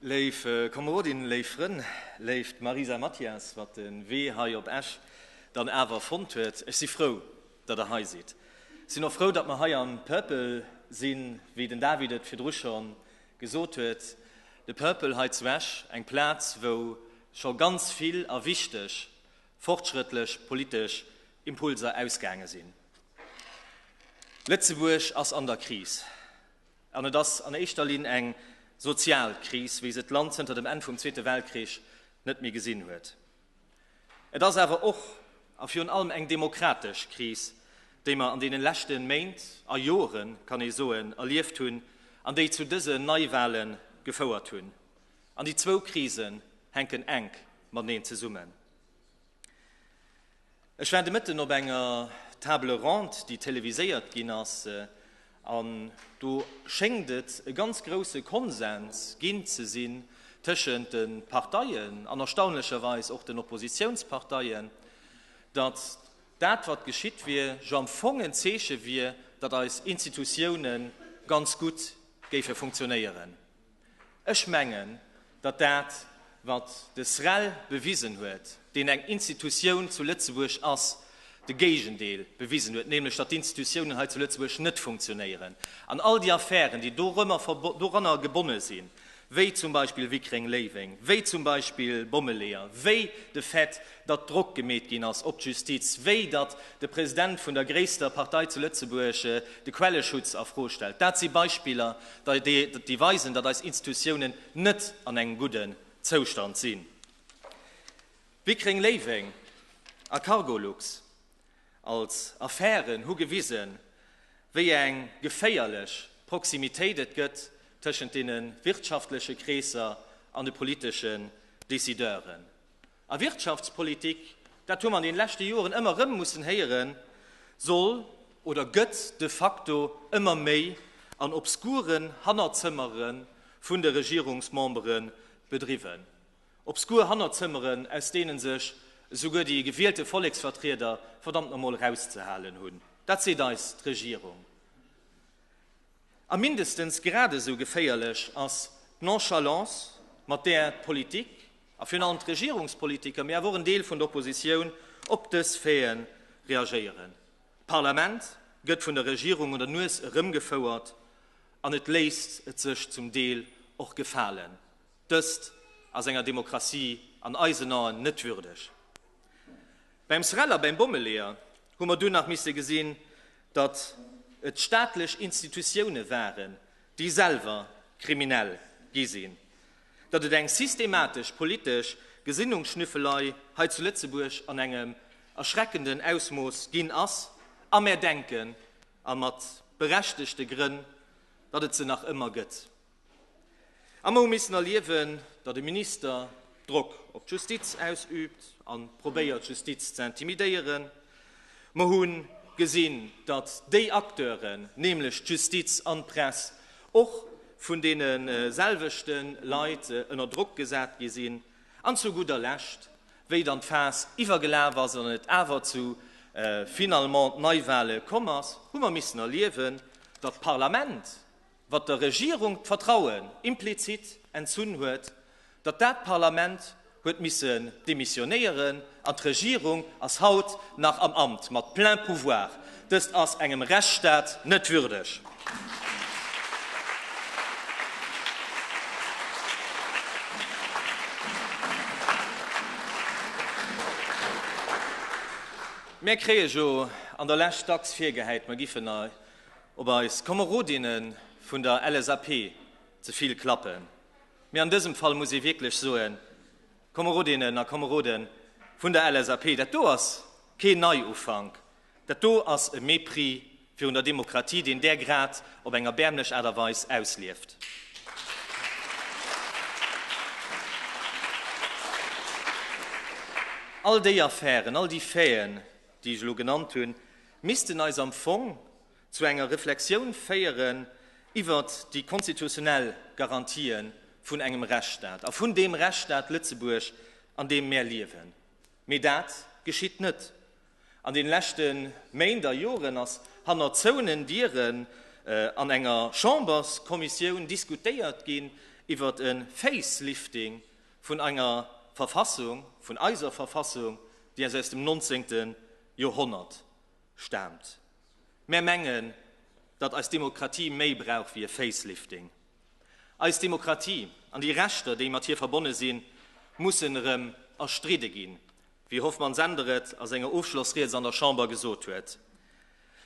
Léif Komerodinnen, léif Frënn, léift Marisa Mathias, wat de Wee hei op Esch dann awer fonnt huet, ech si frou, datt Der hei sidd. Ech sinn och frou, datt mer hei am Purple sinn, wéi den David et virdru scho gesot huet. De Purple hei zu Esch, eng Plaz, wou scho ganz vill a wichteg fortschrëttlech politesch Impulser ausgaange sinn. Lëtzebuerg ass an der Kris. An et ass an éischter Linn eng sozial Kris, wéi se d'Land zënter dem Enn vum Zweete Weltkrich net méi gesinn huet. Et ass awer och a virun allem eng demokratesch Kris, déi mer an deene leschte Méint a Joren, kann ee soen, erlieft hunn an déi zu dësen Neiwale gefouert hunn. An déi zwou Krisen hänken enk mateneen zesummen. Ech war de Mëtten op enger Table ronde, déi téléviséiert ginn ass, an do schéngt et e ganz grouse Konsens ginn ze sinn tëschent de Parteien an erstaunlecherweis och den Oppositionsparteien, datt dat, wat geschitt wier, jo am Fong en Zeeche wier, datt eis Institutiounen ganz gutt géife funktionéieren. Ech mengen, datt dat, wat de SREL bewisen huet, deen eng Institutioun zu Lëtzebuerg ass, de Géigendeel bewisen huet, nämlech datt d'Institutiounen hei zu Lëtzebuerg net funktionéieren. An all déi Affären, déi doranner gebonne sinn, wéi zum Beispill Wickreng-Léiweng, wéi zum Beispill Bommeleeër, wéi de Fait, datt Drock gemeet ginn ass op d'Justiz, wéi datt de President vun der gréisster Partei zu Lëtzebuerg de Quelleschutz a Fro stellt, dat si Beispiller, déi weisen, datt eis Institutiounen net an engem gudden Zoustand sinn. Wickreng-Léiweng a Cargolux als Affären hu gewisen, wéi eng geféierlech Proximitéit et gëtt tëschent deene wirtschaftleche Kreesser an de politeschen Décideuren. A Wirtschaftspolitik, dat hu mer an deene leschte Joren ëmmer erëm mussen héieren, soll oder gëtt de facto ëmmer méi an obskuren Hannerzëmmere vun de Regierungsmembere bedriwwen. Obskur Hannerzëmmeren, aus deene sech esouguer déi gewielte Volleksvertrieder verdammt nomol erauszehalen hunn. Dat seet eis d'Regierung. A mindestens grad esou geféierlech ass d'Nonchalance, mat där d'Politik, a virun allem d'Regierungspolitiker, mee awer och en Deel vun der Oppositioun, op dës Faite reagéieren. D'Parlament gëtt vun der Regierung un der Nues erëmgefouert an et léisst et sech zum Deel och gefalen. Dëst ass enger Demokratie an eisen Aen net würdeg. Beim SREL a beim Bommeleeër hu mer dunn nach misse gesinn, datt et staatlech Institutioune waren, déi selwer kriminell gi sinn, datt et eng systematesch politesch Gesinnungsschnüffelei hei zu Lëtzebuerg an engem erschreckenden Ausmooss ginn ass, a mär denken, a mat berechtegte Grënn, datt et se nach ëmmer gëtt. A mer hu missen erliewen, datt e Minister Drock op d'Justiz ausüübt a probéiert, d'Justiz ze intimidéieren. Mer hu gesinn, datt déi Acteuren, nämlech d'Justiz an d'Press, och vun deene selwechte Leit ënner Drock gesat gi sinn. An zu gudder Lescht, wéi dann d'Faass iwwergelaf ass an et awer zu finalement Neiwahle komm ass, hu mer missen erliewen, datt d'Parlament, wat der Regierung d'Vertrauen implizit entzunn huet, datt dat Parlament huet missen demissionéieren an d'Regierung ass haut nach am Amt mat plein pouvoir. Dëst ass engem Rechtsstaat net würdeg. Mär kréie jo an der Lescht dacks virgehäit, mer giffen op eis Komerodinne vun der LSAP ze vill klappen. Mee an dësem Fall muss ee wierklech soen, Komerodinnen a Komeroden vun der LSAP, dat do ass keen Neiufank, dat do ass e Mépris virun der Demokratie, deen där grad op eng erbäermlech Aart a Weis auslieft. All déi Affären, all déi Faiten, déi ech elo genannt hunn, missten eis am Fong zu enger Reflexioun féieren iwwert déi konstitutionell Garantië vun engem Rechtsstaat a vun deem Rechtsstaat Lëtzebuerg, an deem mär liewen. Mee dat geschitt net. An deene leschte Méint a Joren ass hanner zouenen Dieren. an enger Chamberskommissioun diskutéiert ginn iwwert e Facelifting vun enger Verfassung, vun eiser Verfassung, déi aus dem 19. Joerhonnert staamt. Mär mengen, datt eis Demokratie méi brauch wéi e Facelifting. Eis Demokratie an déi Rechter, déi mat hir verbonne sinn, mussen erëm erstridde ginn, wéi Hoffmann-Sender et a senger Ofschlossrieds an der Chamber gesot huet.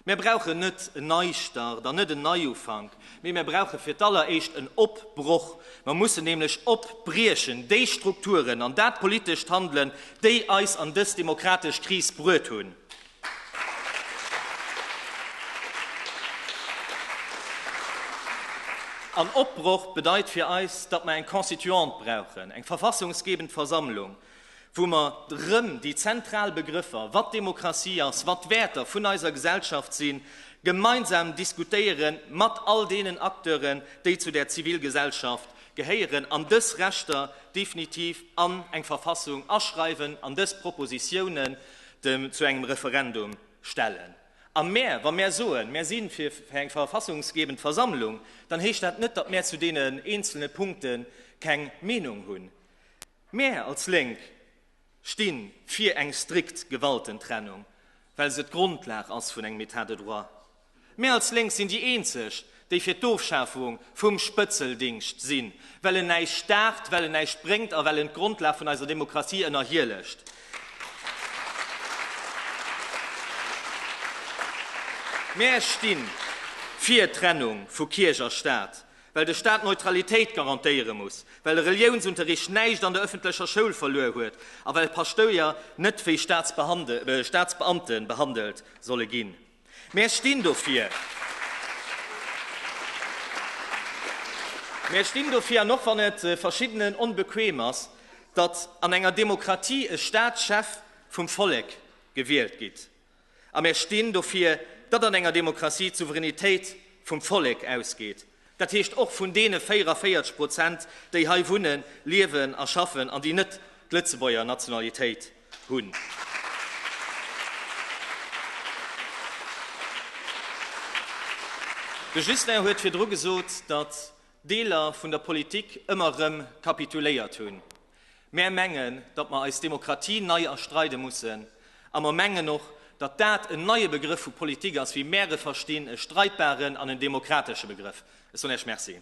Mär brauchen net en Neistart an net en Neiufank, mee mär brauche fir d'alleréischt en Opbroch. Mer mussen nämlech opbriechen, déi Strukturen an dat politescht Handelen, déi eis an dës demokratesch Kris bruet hunn. An Opbroch bedeit fir eis, datt mer eng Constituante brauchen, eng verfassungsgebend Versammlung, wou mer erëm déi zentral Begrëffer, wat Demokratie ass, wat d'Wäerter vun eiser Gesellschaft sinn, gemeinsam diskutéiere mat all deenen Acteuren, déi zu där Zivilgesellschaft gehéieren, an dës Rechter definitiv an eng Verfassung aschreiwen an dës Propositiounen zu engem Referendum stellen. A mär, wa mär soen, mär si fir eng verfassungsgebend Versammlung, dann heescht dat net, datt mär zu deenen eenzelne Punkte keng Meenung hunn. Mär als Lénk sti fir eng strikt Gewaltentrennung, well se d'Grondlag ass vun engem État de droit. Mär als Lénk sinn déi eenzeg, déi fir d'Ofschafung vum Spëtzeldingscht sinn, well en näischt daacht, well en näischt bréngt a well en d'Grondlag vun eiser Demokratie ënnerhielegt. Mär sti fir d'Trennung vu Kierch a Staat, well de Staat Neutralitéit garantéiere muss, well de Reliounsunterricht näischt an der ëffentlecher Schoul verluer huet a well Paschtouer net wéi Staatsbeamte behandelt solle ginn. Mär stinn dofir. Mär stinn dofir, an och wann et verschiddenen onbequem ass, datt an enger Demokratie e Staatschef vum Vollek gewielt gitt. A mär stinn dofir, datt an enger Demokratie d'Souveränitéit vum Vollek ausgeet, dat heescht och vun deene 44 Prozent, déi hei wunnen, liewen a schaffen an déi net d'Lëtzebuerger Nationalitéit hunn. De Ghislain huet virdru gesot, datt Deeler vun der Politik ëmmer erëm kapituléiert hunn. Mär mengen, datt mer eis Demokratie nei erstreide mussen, a mer mengen och, datt dat en neie Begrëff vu Politik ass, wéi mär e verstinn, e streitbaren an en demokratesche Begrëff. Ech soen Iech Merci.